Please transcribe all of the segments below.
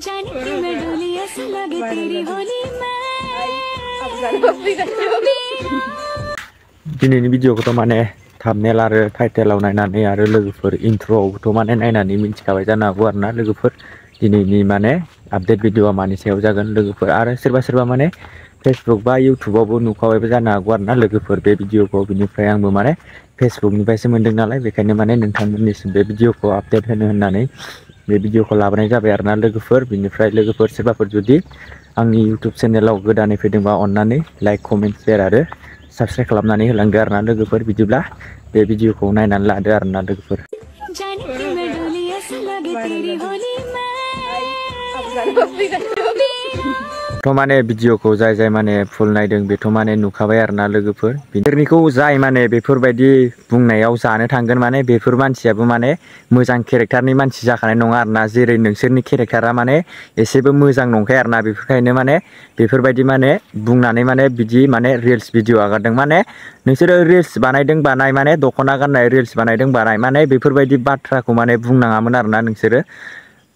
जाने क्यों मैं डोली ऐसी लगे तेरी होली में दिनैनि भिडिअखौथ' माने थाम्बनेल आरो टाइटेलाव नायनानै आरो लोगोफोर इन्ट्र'आवथ' माने नायनानै मिन्थिखाबाय जानो हागौ आरोना लोगोफोर दिनैनि माने आपडेट भिडिअआ मानि सायाव जागोन लोगोफोर आरो सोरबा माने फेसबुक बा इउटुबावबो नुखाबायबो जानो हागौ आरोना लोगोफोर बे भिडिअखौ बिनिफ्राय आंबो माने फेसबुकनिफ्रायसो मोन्दों नालाय बेखायनो माने नोंथांमोननिसिम बे भिडिअखौ आपडेट होनो होननानै बे भिडिअखौ लाबोनाय जाबाय आरोना लोगोफोर बिनिफ्राय लोगोफोर सोरबाफोर जुदि आंनि इउटुब चेनेलाव गोदानै फैदोंबा अन्नानै लाइक कमेन्ट शेयार आरो साबस्क्राइब खालामनानै होलांदो आरोना लोगोफोर बिदिब्ला बे भिडिअखौ नायनानै लादो आरोना लोगोफोर जाने क्यों मैं डोली ऐसी लगे तेरी होली में थ' माने भिडिअखौ जाय माने फुल नायदों बेथ' माने नुखाबाय आरोना लोगोफोर बिसोरनिखौ जाय माने बेफोरबायदि बुंनायाव जानो थांगोन माने बेफोर मानसियाबो माने मोजां केरेक्टारनि मानसि जाखानाय नङा आरोना जेरै नोंसोरनि केरेक्टारा माने एसेबो मोजां नंखाया आरोना बेफोरखायनो माने बेफोरबायदि माने बुंनानै माने बिदि माने रिल्स भिडिअ आगारदों माने नोंसोरो रिल्स बानायदों बानाय माने दख'ना गाननाय रिल्स बानायदों बानाय माने बेफोरबायदि बाथ्राखौ माने बुंनाङामोन आरोना नोंसोरो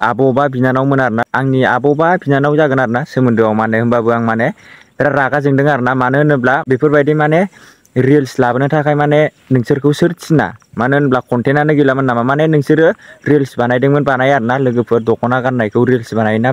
आबौ बा बिनानावमोन आरोना आंनि आबौ बा बिनानाव जागोन आरोना सोमोन्दोआव माने होमबाबो आं माने बिराद रागा जोंदों आरोना मानो होनोब्ला बेफोरबायदि माने रिल्स लाबोनो थाखाय माने नोंसोरखौ सोर थिना मानो होनब्ला कन्टेन्टआनो गैलामोन नामा माने नोंसोरो रिल्स बानायदोंमोन बानाय आरोना लोगोफोर दख'ना गाननायखौ रिल्स बानायोना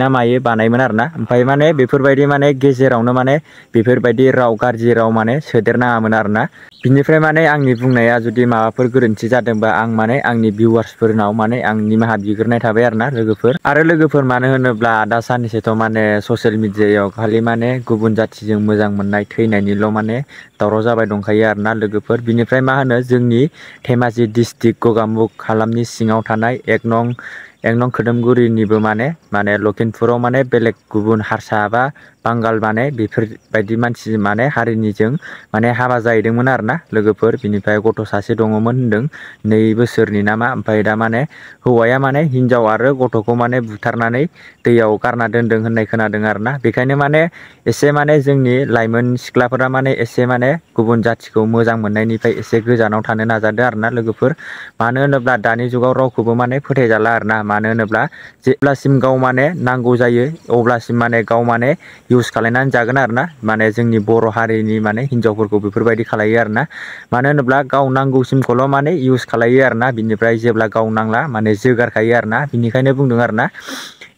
मायो बानायोमोन आरोना ओमफ्राय माने बेफोरबायदि माने गेजेरावनो माने बेफोरबायदि राव गाज्रि राव माने सोदेरनाङामोन आरोना बिनिफ्राय माने आंनि बुंनाया जुदि माबाफोर गोरोन्थि जादोंबा आं माने आंनि भिउवार्सफोरनाव माने आं निमाहा बिग्रोनाय थाबाय आरोना लोगोफोर मानो होनोब्ला दा साननैसोथ' माने ससियेल मिडियायाव खालि माने गुबुन जाथिजों मोजां मोननाय थैनायनिल' माने दावराव जाबाय दंखायो आरोना लोगोफोर बिनिफ्राय मा होनो जोंनि धेमाजि डिस्ट्रिक्ट गगामुग हालामनि सिङाव थानाय एक नं खोदोमगुरिनिबो माने लखिमपुराव माने बेलेग गुबुन हारसा बा बांगाल माने बेफोरबायदि मानसि माने हारिनिजों माने हाबा जाहैदोंमोन आरोना लोगोफोर बिनिफ्राय गथ' सासे दङमोन होनदों 2 बोसोरनि नामा ओमफ्राय दा माने हौवाया माने हिनजाव आरो गथ'खौ माने बुथारनानै दैयाव गारना दोनदों होननाय खोनादों आरोना बेखायनो माने एसे माने जोंनि लाइमोन सिख्लाफोरा माने एसे माने गुबुन जाथिखौ मोजां मोननायनिफ्राय एसे गोजानाव थानो नाजादों आरोना लोगोफोर मानो होनोब्ला दानि जुगाव रावखौबो माने फोथायजाला आरोना मानो होनोब्ला जेब्लासिम गाव माने नांगौ जायो अब्लासिम माने गाव माने इउस खालायनानै जागोन आरोना माने जोंनि बर' हारिनि माने हिनजावफोरखौ बेफोरबायदि खालायो आरोना मानो होनोब्ला गाव नांगौसिमखौल' माने इउस खालायो आरोना बिनिफ्राय जेब्ला गाव नांला माने जोगारखायो आरोना बिनिखायनो बुंदों आरोना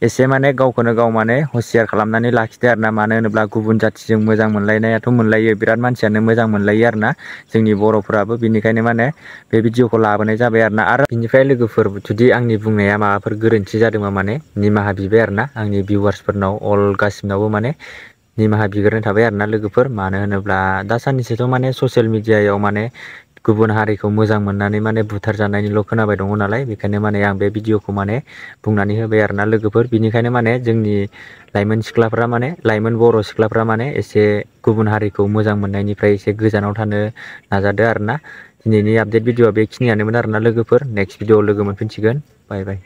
एसे माने गावखौनो गाव माने हुसियार खालामनानै लाखिदो आरोना मानो होनोब्ला गुबुन जाथिजों मोजां मोनलायनायाथ' मोनलायो बिराद मानसियानो मोजां मोनलायो आरोना जोंनि बर'फोराबो बिनिखायनो माने बे भिडिअखौ लाबोनाय जाबाय आरो बिनिफ्राय लोगोफोर जुदि आंनि बुंनाया माबाफोर गोरोन्थि जादोंबा माने निमाहा बिबाय आरोना आंनि भिउवार्सफोरनाव गासिनावबो माने निमाहा बिग्रोनाय थाबाय आरोना लोगोफोर मानो होनोब्ला दा साननैसोथ' माने ससियेल मिडियायाव माने गुबुन हारिखौ मोजां मोननानै माने बुथार जानायनिल' खोनाबाय दङ नालाय बेखायनो माने आं बे भिडिअखौ माने बुंनानै होबाय आरोना लोगोफोर बिनिखायनो माने जोंनि लाइमोन बर' सिख्लाफ्रा माने एसे गुबुन हारिखौ मोजां मोननायनिफ्राय एसे गोजानाव थानो नाजादो आरोना दिनैनि आपडेट भिडिअआ बेखिनियानोमोन आरोना लोगोफोर नेक्स्ट भिडिअआव लोगो मोनफिनसिगोन बाय बाय